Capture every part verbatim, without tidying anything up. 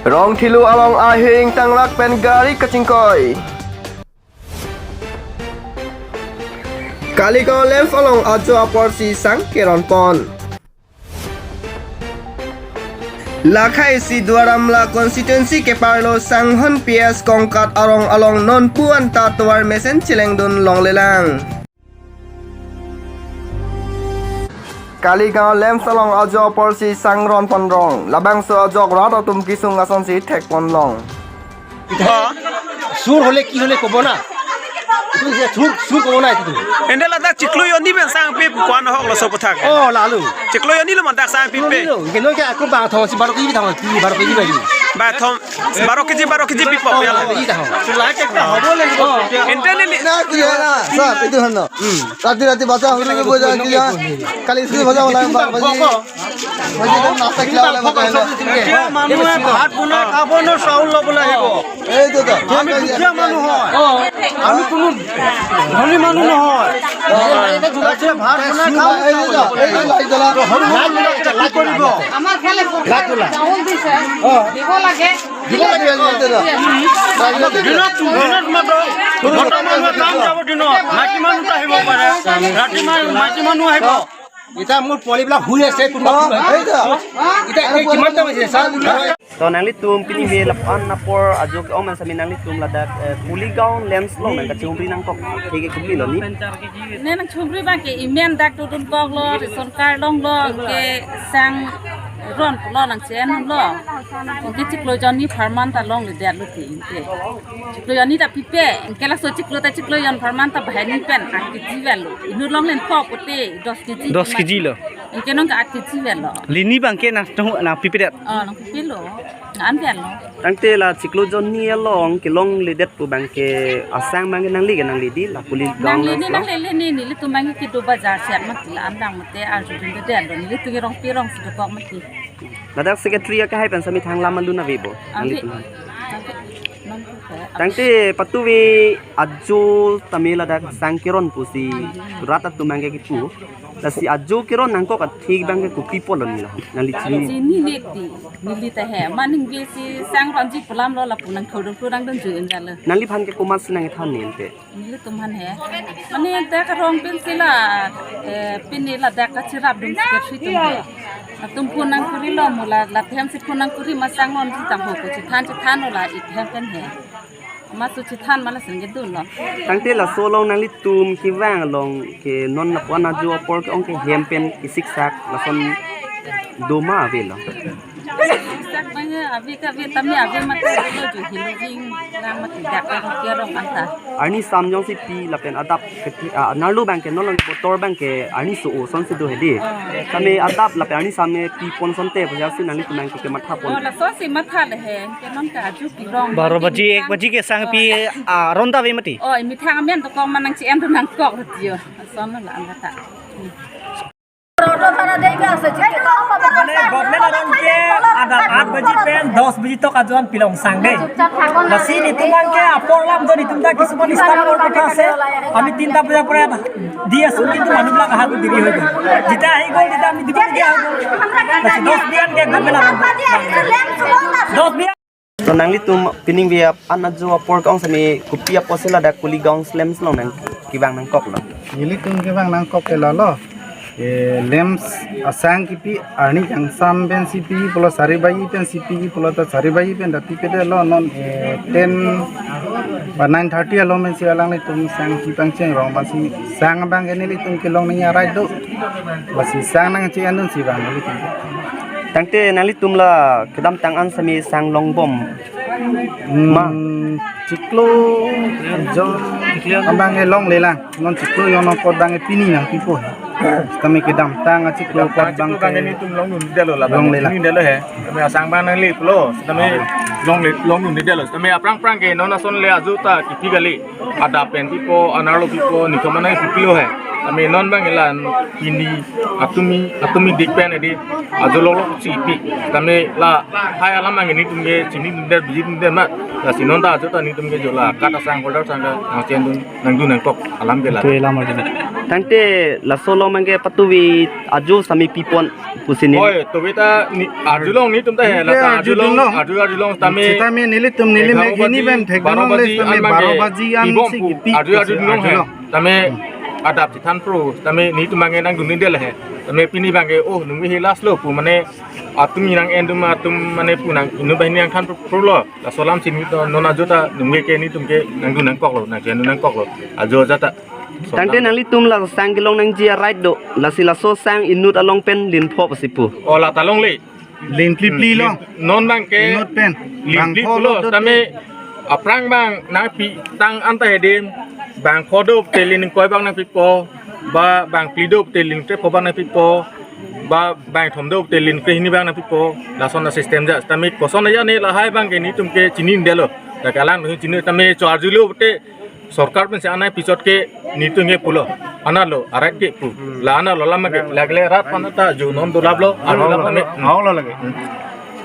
Rongthelu along ahe ingtangrak pen gari kachingkoi. Kaligaon LAMPS along ajo aporsi sang keron pon. Lakhai si Duar Amla constituency keparlo Sanghon P S Kongkat arong along nonpu anta tovar mesen chelengdun longlelang. Kaligaon LAMPS along ajo aporsi sang ron pon rong. Labangso ajok rat atum kesung asonsi thek pon long. ইটো চুৰ হ'লে কি হ'লে ক'ব না? এইটো যে চুৰ, চুৰ ক'ব না এইটো। এনে লাডাখ চিকলো য়নি pen sang pi kuan hok lo so pathak. অ, লালু। চিকলো য়নি lo madak sang pi pe. কিন্তু কি আকৌ বাৰ থওঁ, বাৰ কেজি থওঁ, কি বাৰ কেজি বাজি। Ba thom, বাৰ কেজি, বাৰ kg pi pok ya. Kg থওঁ। লাইট একটা হ'ব লাগিব। এনে নে। না, তুই না, স্যার, এইটো হয় ন। ৰাতি ৰাতি বাজা হুলুকি বজা দিয়া। কালি স্কুল বাজা ওলাই বাজি। বাজি নাস্তা খিলাব লাগে বাজা। এতিয়া মানুহে ভাত বনাই খাব ন, চাউল ল'বলৈ আহিব। এইটো তো। আমি দুখীয়া মানুহ হয়। আমি কোনো ধনী মানুহ নহয়। ৰাতিয়ে ভাত বনাই খাব। এই যে, এই যে লাইট জ্বলা। সৰু সৰু ল'ৰা ছোৱালীয়ে কি কৰিব? আমাৰ ফালে চৰকাৰে চাউল দিছে, দিব লাগে। দিব লাগে, দিব লাগে। দিনত, দিনত মাত্ৰ মতা মানুহে কাম যাব দিনত। মাইকী মানুহ আহিব পাৰে। ৰাতি মা-, মাইকী মানুহ আহিব। এতিয়া মোৰ পোৱালিবিলাক শুই আছে, কোনোবা অ, শুই আছে। এইটো। এতিয়া, এতিয়া কিমান টাইম হৈছে, sir? To nanglitum pini ve lapu-an apor ajo ke-ong pen sami nanglitum ladak, eh, Kuligaon LAMPS along nangkachumri nangkok. Theke kupilo ni. Ne nangchumri abang ke emen dak dodun koklo, ration card longlo, ke sang ron pulo nangche-enlo. Ke chiklo jon ni apharman ta longledetlo ke, ke. Chiklo jon ni ta pipe, ke laso chiklo ta chiklo jon apharman ta bahai ni pen ak keji avelo. Inut longlen pho pute, dos keji. Dos keji lo. Ke nong ke ak keji avelo. Lini abang ke nang tong nangpipedet. Oh, nangpipelo. An avelo. Tangte la chiklo jon ni along kelongledet pu abang ke asang abang ke nangli ke nangli di la Kuligaon LAMPS along. Nangli ni, nangli ni, nelitum abang ke kedo bajar siat mati la an abang mate arju dundedetlo. Nelitum ke rong pirong si dokok mati. Ladak secretary akehai pen sami thang lam alun avebo. Ave. Nanglitum. Ave. Nonke. Tangte patuve ajo tame ladak sang keron pusi rat atum abang ke kipu. Lasi ajo keron nangkok athik abang ke kopi pulo ni la. Nangli chini. Chini neti. Neli ta he. Maning besi sang ronji pulam lo lapu nangkhodong khodong dun juin jalo. Nangliphan ke komatsi nangkethan ni ante. Nelitum aphan he. Mane dak arong pensi la, eh, pini ladak kachirap dun secretary atum he. Atum phone nangkurilo mo la, latum si phone nangkuri ma sang ronji tangho ko chethan chethanlo la ik hem pen he. Masu chethan ma la sing kedunlo. Tangte laso along nanglitum kevang along ke non lapu-an ajo apor ke-ong ke hem pen kesiksak lason doma avelo. Sak abang ave ka ave tame ave mati lo jo hilo jing lang mati dak ka ke rong anta. Arni sam jongsi pi lapen adap ke, ah, narlo abang ke non lang botor abang ke arni so-o asonsi do hedi. Oh. Tame adap lapen arni sam me pi pon asonte pusi nanglitum abang ke kematha pon. Oh, lasonsi matha le he. Ke non ka ajo pi rong. Baro baji, ek baji ke sang pi, ah, ron ta ave mati. Oh, methang amen dokok ma nangche-en dun nangkok lo tiyo. Ason lo la an ta. মানে গভৰ্ণমেণ্ট আৰম্ভ আঠ বাজি পেন দহ বাজি তক আজোৱান পিলং চাং দেই। বাছি নিতুমাংকে আপৰ লাম যদি তুমতা কিছুমান ষ্টাফৰ কথা আছে, আমি তিনিটা বজাৰ পৰা ইয়াত দি আছো, কিন্তু মানুহবিলাক অহাটো দেৰি হৈ গ'ল। যেতিয়া আহি গ'ল, তেতিয়া আমি দিবলগীয়া হৈ গ'ল। বাছি দহ বিয়ানকে গভৰ্ণমেণ্ট আৰম্ভ। দহ বিয়ান। To nanglitum pining ve ap-an ajo apor ke-ong sami kopi apotsi ladak Kuligaon LAMPS along nang kevang nangkoklo. Nelitum kevang nangkok ke lalo. Eh, LAMPS asang kipi arni kangsam pensi pi pulo sari baji pensi pi pulo ta sari baji pen dati pede lo non, eh, ten ba nine thirty along pensi alanglitum sang kipangcheng rong pensi sang abang ke nelitum kelong nangji arai do. Lasi sang nangche-en dunsi abang nelitum. Tangte nanglitum la kedamtang an sami sang longbom. Hmm, ma. Chiklo jon abang ke longlelang. Non chiklo jon apor abang ke pini nangpipo. Tame kedamtang achiklo apor abang ke nelitum longdundelo la. Longlelang. Pini delo he. Tame asang abang nangliplo. Tame longle, longdundelo. Tame aphrang aphrang ke non ason le ajo ta kipi kali. Adap pen pipo, anerlo pipo, nikom anang pipilo he. Tame non abang elan pini atumi, atumi dik pen edi ajo lolo si pi. Tame lahai alam abang nelitum ke chinidunde, bijidunde ma. Lasi non ta ajo ta nelitum ke jo la kat asang holder asang ta nangche-en dun, nangdun nangkok alam ke la. Itu alam aja. Tangte laso along abangke patuvi ajo sami pipon pusi ne. Oi, tuvi ta ni, arjulong netum ta he, neli lata arjulong, arjulong, arjulong, arjulong tame. Sitame nelitum neli egharo meghini baji, pen thek baro baji, sitame an baro abangke baji an pibom si pu, kipi arju, arjulong he. Arjulong. Tame adap chethan pro, tame netum abangke nangdun-un-edetlo he. Tame pini abangke, oh, nungve he last lo pu mane atum inang endum atum mane pu nang inut banghini nangthan pro, pro lo. Laso alam si netum non ajo ta nungve ke netum ke nangdun nangkoklo, nangchenun nangkoklo. Ajo aja ta. Tangte nanglitum la sang kelong nangji a-right do, lasi laso sang inut along pen linpho pusi pu. O, lata longle. Lin plipli lo. Non abangke inut pen. Lin plipli lo, bangpho lo, tame aphrang abang nangpi tang anta he adim, bangpho do te lin ingkoi abang nangpipo, ba bangphli do te lin krepho abang nangpipo, ba bangthom do te lin krehini abang nangpipo, lason a-system ja. Tame koson aja ne lahai abangke netum ke chini-un-edetlo. Dak alangtum chini tame cho arjulo te sorkar pensi anai pichot ke netum ke pulo. Analo, a-right ke pu. La analo alam ke, lake rat aphan ta jo non dolaplo, aro lam tame. Hau lo lake.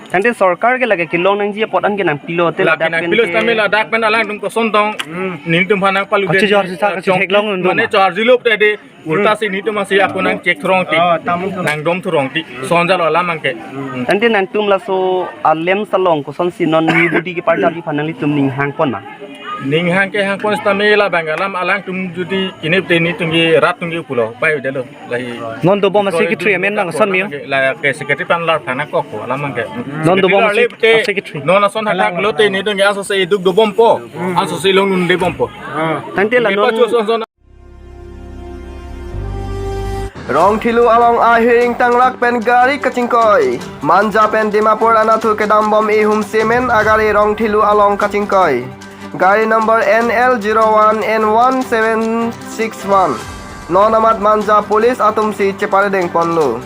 Tangte sorkar ke lake kelong nangji apot an ke nangpilo te, lake ladak pen nangpilo ke. Tame ladak pen alangtum koson tong, netum aphan nangpalu den. Achi jor si sa, achi theklong nundun. Mane cho arjulo te de, ulta si netum asi ako nang check thurong ti. Oh, tamun thurong. Nangdom thurong ti. Sonjalo alam abangke. Tangte nangtum laso a-LAMPS along kosonsi non ni budi ke parjap ji aphan nanglitum ning hangpon ma? Ning hang ke hangpon sitame la abang alam alangtum jodi kine te netum ke rat atum ke pulo, pai delo, lahi. Non dobom a-secretary amen bang son mio? Lake secretary aphan lar thana kok ko alam abangke. Non dobom a-secretary. Non ason hathak lo te netum ke aso se iduk dobompo. Aso se long-un-edetbompo. Tangte la non Rongthelu along ahir ingtangrak pen gari kachingkoi. Manja pen Dimapur anatthu kedambom ihum cement agari Rongthelu along kachingkoi. Gari number N L zero one N one seven six one. Non amat Manja police atum si cheparedeng ponlo.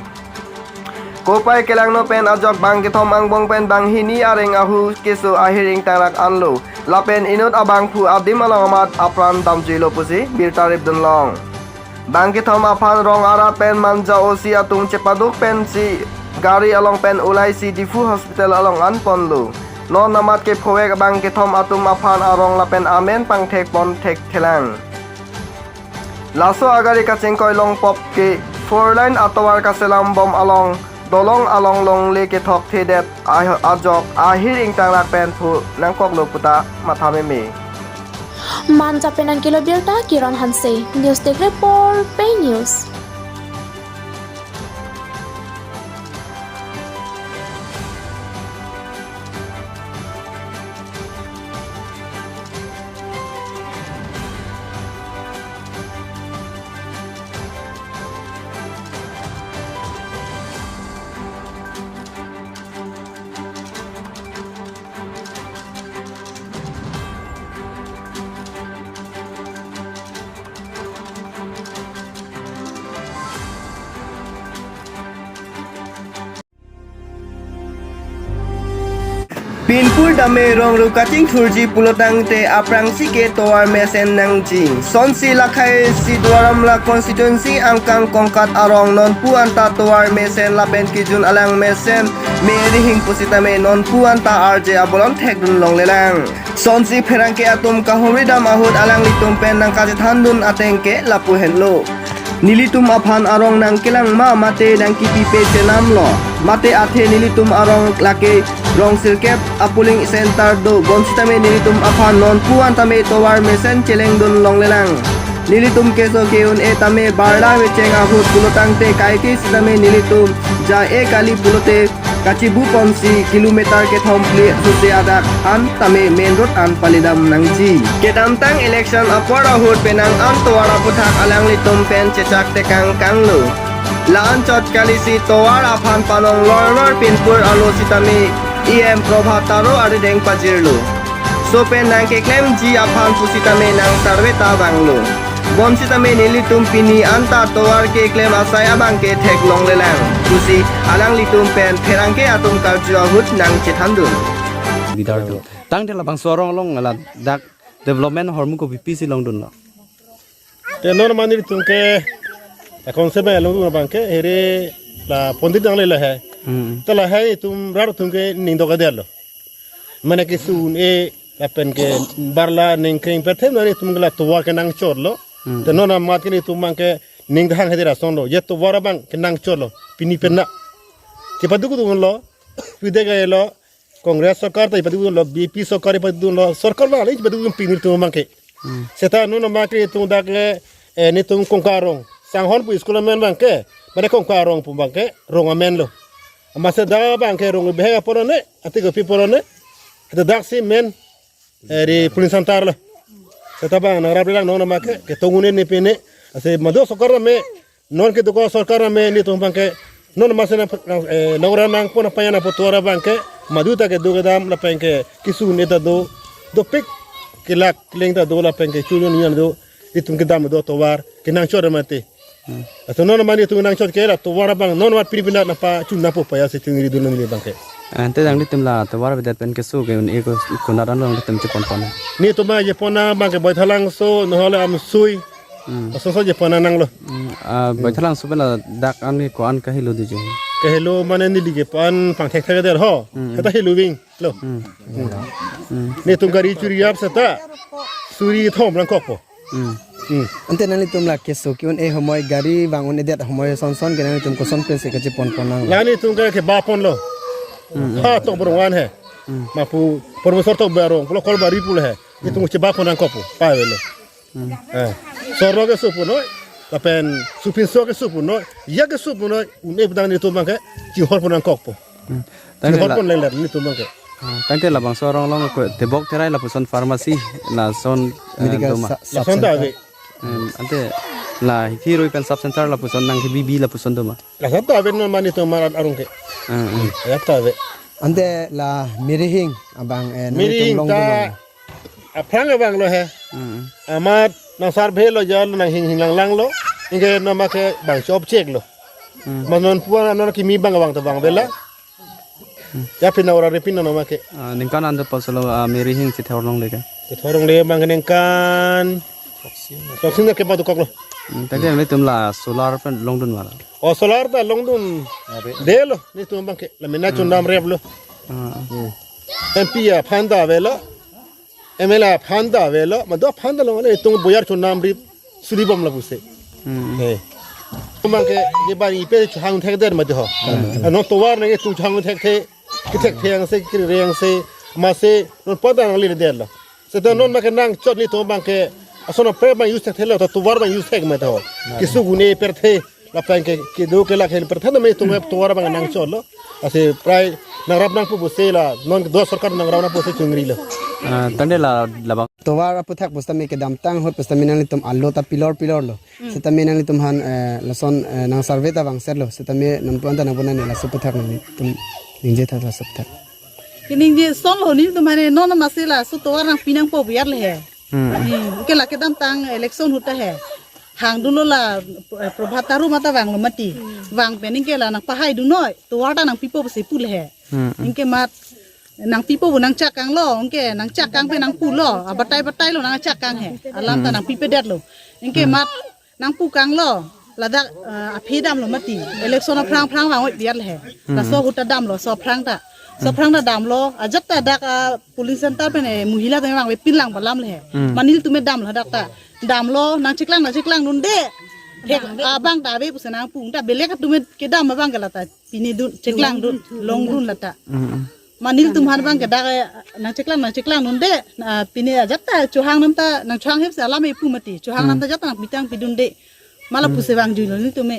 Kopai kelangno pen ajok bang kethom angbong pen banghini areng ahu keso ahir ingtangrak anlo. Lapen inut abangphu adim along amat apran damjuilo pusi birta ripdun long. Bang kethom aphan rong arat pen Manja O C atum chepaduk pensi gari along pen ulaisi Diphu hospital along anponlo. Non amat kephovek bang kethom atum aphan arong lapen amen pangthek pon thekthelang. Laso agari kachingkoi longpop ke four lane atovar kaselam bom along dolong along longle kethokthedet ah-, ajok ahir ingtangrak pen phu nangkoklo puta matha meme. Manja pen nangkelo birta Kiran Hanse, News Desk Report, Pei News. Pinpur dame rong ru kachingthurji pulotangte aphrangsi ke tovar mesen nangji. Sonsi lakhai si Duaramla constituency angkang Kongkat arong nonpu anta tovar mesen lapen kejun alang mesen me rihing pusitame nonpu anta arje abolon thekdun longlelang. Sonsi pherangke atum kahumri dam ahut alanglitum pen nangkachethandun ateng ke lapu henlo. Nelitum aphan arong nangkelang ma mate nangkipipe chenamlo. Mate athe nelitum arong lake rong sirkep a-polling center do bonsitame nelitum aphan nonpu antame tovar mesen chelengdun longlelang. Nelitum keso ke-un-e tame barla mecheng ahut pulotangte kaike sitame nelitum ja-e kali pulote kachibu ponsi kilometer kethom phli suse adak an tame main road an palidam nangji. Kedamtang election apor ahut penang an tovar aputhak alanglitum pen chechak tekang kanglo. La-anchot kalisi tovar aphan panong lorlor pinpur alo sitame E M Prabhat Taro arideng pajirlo. So pen nangkeklemji aphan pusitame nang survey ta vanglo. Bonsitame nelitum pini anta tovar keklem asai abangke theklonglelang pusi alanglitum pen pherangke atum karju ahut nangchethandun. Bidar tu. Tangte labangso arong along ladak development ahormu kopipisi longdunlo? Te non mane nelitum ke akon se ba longdun abangke here la pondit nangle lahai. Hmm. Te lahai itum rat atum ke ning dok-edetlo. Mane ke sun-e lapen ke barla ningkreng perthe nari itum ke la tovar ke nangchotlo. Hmm. Te non amat ke netum abang ke ning thang hedi rason lo. Je tovar abang ke nangchotlo. Pini penang. Kepaduk dunlo. Pide gaya lo. Congress sorkar ta ipaduk dunlo. B J P sorkar ipaduk dunlo. Sorkar abang le ipaduk dun pini netum abang ke. Hmm. Seta non amat ke netum dak ke, eh, netum Kongka arong. Sanghon pu school amen abang ke. Mane Kongka arong pu abang ke. Rong amen lo. Amat seta abang ke rong behek apor ne. Ati kopi apor ne. Ati dak si men. Eh, di Pulin Center lo. Seta abang nangrap lang non amat ke, ketong un-e ne pine. Ase madu sorkar me, non kedo ko sorkar me netum abang ke, non amat seta nang, eh, nang ora nangpon aphan nangpo tovar abang ke, madu ta kedo kedam lapen ke, kesu ne ta do, dopik, kelak, keleng ta do lapen ke, chunyon nyon do, netum kedam do tovar, ke nangchot mati. Hmm. Aso non amat netum nangchot ke la tovar abang non amat pini penang nangpachun nangpo paya se chingri dun neli abang ke. Ante nanglitum la tovar avedet pen keso ke un-e ko konat an nanglitum chepon pon. Netum ma chepon nang abang ke Baithalangso nohole Amsui. Hmm. Aso so chepon nanglo. Hmm. Ah, Baithalangso pen ladak an ke ko-an kahelo diji. Kahelo mane neli ke pan pangthek thek der ho. Hmm. Kata helo ving lo. Hmm. Hmm. Hmm. Netum gari churi ap seta. Suri thom nangkokpo. Hmm. Hmm. Ante nanglitum la keso ke-un-e homoi gari vang un-edet homoi son son ke nanglitum koson pensi kachepon pon nang. La netum ke keba ponlo. Hmm. Ha Tokbi arong an he. Hmm. Mapu Professor Tokbi arong pulo Kolbari pulo he. Netum cheba pon nangkokpo. Pavelo. Hmm. Eh. Sorlo keso punoi. Lapen supinso keso punoi. Ya keso punoi. Un-e pu abang netum abang ke. Chinghon pon nangkokpo. Hmm. Tangte la, hor pon lenglet netum abang ke. Ah, tangte labangso arong along ko tebok terai lapuson pharmacy lason, eh, medical doma. Sa-, sub center. Lason ta ave. Hmm, ante la Hiroi pen sub center lapuson nang hibi bi lapuson doma. Lason ta ave non amat netum amat arong ke. Hmm, hmm. Ya ta ave. Ante la Mirihing abang, eh, nanglitum Mirihing long ta doma. Aphrang abang lo he. Hmm. Amat nang survey lo jalo nang hing hing lang lang lo. Anke non amat ke bang chop chek lo. Hmm. Amat non puan non kimi abang abang ta vang vela. Hmm. Ya pina ora re pina non amat ke. Ah, ningkan anta pasal, ah, Mirihing chithorlongle ke. Chithorlongle abang ningkan. Toxin kepaduk kok lo. Hmm, tangte nanglitum la solar pen long dun ma la. Oh, solar ta long dun. Ave. De lo, netum abang ke. La mena chundam rep lo. Ah. Hmm. M P aphan ta avelo. M L A aphan ta avelo, madu aphan ta long, netum boyar chundam rip suri bom lapusi. Hmm. Eh. Netum abang ke, je bang ipe chohang thek der madu ho. Hmm. Ano tovar nangtum chohang thekthe, kethekthe angse, kere angse, amatsi, non pada nangle der lo. Seta non amat ke nangchot netum abang ke, ason apre abang use thekthelo, to tovar abang use thek madu ho. Hmm. Keso un-e pirthe, lapen ke, kedo kelak hel pirthe na netum tovar abang nangchotlo. Ase prai nangrap nangpo pusi la, non kedo sorkar nangrap nangpo pusi chungrilo. Ah, tangte la, labang. Tovar aputhak pusitame kedamtang ahut pusitame nanglitum alo ta pilor pilor lo. Hmm. Sitame nanglitum aphan, eh, lason, eh, nang survey ta vangsetlo. Sitame non puan ta nang puan nang laso aputhak nanglitum ningje thak laso aputhak. Keningje ason lo netum aphan non amatsi laso tovar nangpi nangpo biar le he. Hmm. Hmm. Ke la kedamtang election ahut ta he. Hang dunlo la, eh, Prabhat Tarum ata vanglo mati. Hmm. Vang pen anke la nangpahai dunnoi. Tovar ta nangpipo pusi pu le he. Hmm, hmm. Anke amat nangpipo pu nangchak kanglo, anke nangchak kang pen nangpulo, abatai batai lo nangchak kang he. Alam ta, hmm, nangpipedetlo. Anke, hmm, amat nangpu kanglo, ladak, eh, aphi damlo mati. Election aphrang aphrang vang oi biar le he. Hmm. Laso ahut ta damlo, so aphrang ta. So, hmm, aphrang ta damlo, ajat ta dak, ah, polling center pen, eh, mohila tame vangve pinlang balam le he. Hmm. Amat nelitum damlo dak ta. Damlo, nangcheklang, nangcheklang dunde. Thek, ah, abang ta ave pusi nangpu, ta belek atum kedam abang ke lata. Pini dun, cheklang dun, long dun lata. Mm, mm. Amat nelitum aphan abang ke dak, eh, nangcheklang, nangcheklang dunde, ah, pini ajat ta chohang nam ta, nangchohang hep si alam ipu mati, chohang nam, mm, ta ajat ta nangpi tangpi dunde. Amat lapusi, mm, vangjuilo netum me.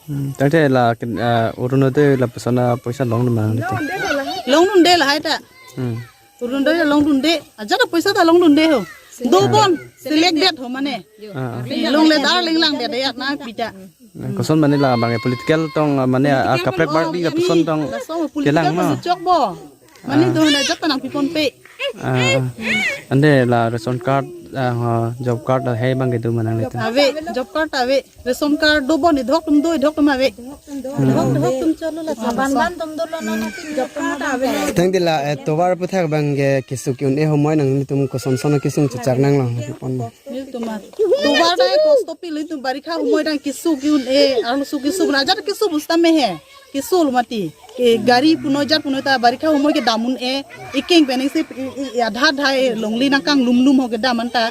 Mm, tangte la, ah, Orunodoi lapuson apoisa long dun ma netum? Long dunde lahai ta. Mm. Orunodoi ta long dunde, ajat apoisa ta long dunde ho. Dobom, select det ho mane. Ah, ah. Longle dar lenglang det ya nangpi ta. Koson mane labang ke political tong, ah, mane, ah, political kaprek bar di, oh, kapuson tong laso political kelang ma. Chokbo. Mane, ah, do na ajat ta nangpiponpe. Ah, ah. Ante la ration card, ah, ha, job card la hei abang kedo ma nanglitum? Ave, job card ave. Ration card dobom, idhok atum do, idhok atum ave. Hmm. Idhok, idhok atum cholo la. Aban ban atum dolo non atum job card ave. Tangte la, eh, tovar aputhak abang ke keso ke-un-e homoi nanglitum koson son kesung chechak nanglo pon. Nelitum amat. Tovar ta kosto pilo netum barikha homoi ta keso ke-un-e, arloso keso, ajat keso pusitame he. keso lo mati. Ke gari punoi jar punoi ta barikha humoi kedam un-e, ekeng pen isi i, i, i adha adha e longle nangkanglum lum ho kedam anta.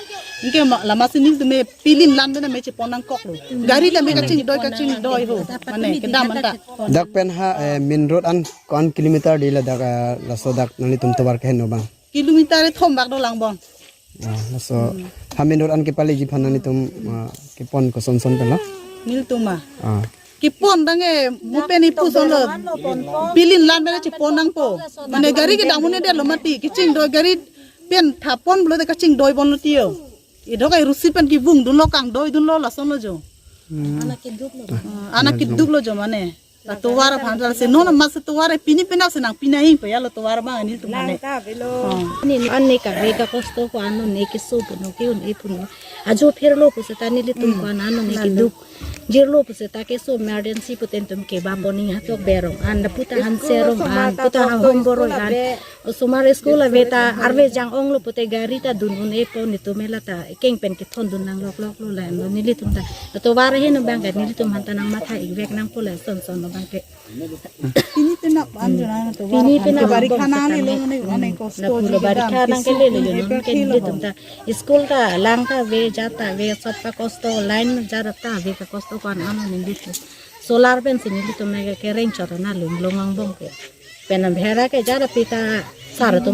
Anke ma, lama si nelitum pilin lan bena me chepon nangkoklo. Gari ta me kachingdoi kachingdoi ho. Mane kedam anta. Dak pen ha, eh, main road an ko-an kilometer di ladak, eh, laso dak nanglitum tovar keheno abang? Kilometer thom bak dolang bon. Ah, laso ha main road an kepaleji aphan nanglitum, ah, kepon kosonson pen lo? Nelitum ma. Ah. Kepon dang e, bupen ipu son lo. Pilin lan bena chepon nangpo. Mane gari kedam un-edetlo mati, kachingdoi gari pen thapon pulote kachingdoi ponlo tiyo. Idok ai rusi pen kevung dunlo kangdoi dunlo lason lo jo. Hmm. Anak keduk lo. Ah, anak keduk lo jo mane. La tovar aphan jal si non mas tovar pini penap si nangpi nangji pe ya la tovar abang nelitum mane. Lang ta avelo. Oh. Ni ane kave kakosto ko-an, ne keso puno ke-un-e puno. Ajo phirlo puseta nelitum ko-an, ne keduk jirlo puseta keso emergency pute nelitum keba pon-i ha tok berong an, puta hanserong an, puta hom boroi an. Osomar school ave ta arve jang-onglo pute gari ta dun un-epo, nelitum ela ta ekeng pen kethon dun nanglokloklo la-an lo nelitum ta. Tovar heno abang ke nelitum aphan ta nangmatha-ik vek nangpo lason son lo abang ke. Pini penap an jo nang tovar. Pini aphan penap ke barikha abang nangle lo setame. Mane, mane kosto lapu lo ji barikha kedam, nangkele lo keso jo non April ke thilo nelitum ho. Ta school ta lang ta ave, jat ta ave, sop kakosto, line jat ta ave kakosto ko-an ano nelitum. Solar pen si nelitum ke kereng chot na lum long angbong ke. Pen an bhera ke jara pita sar atum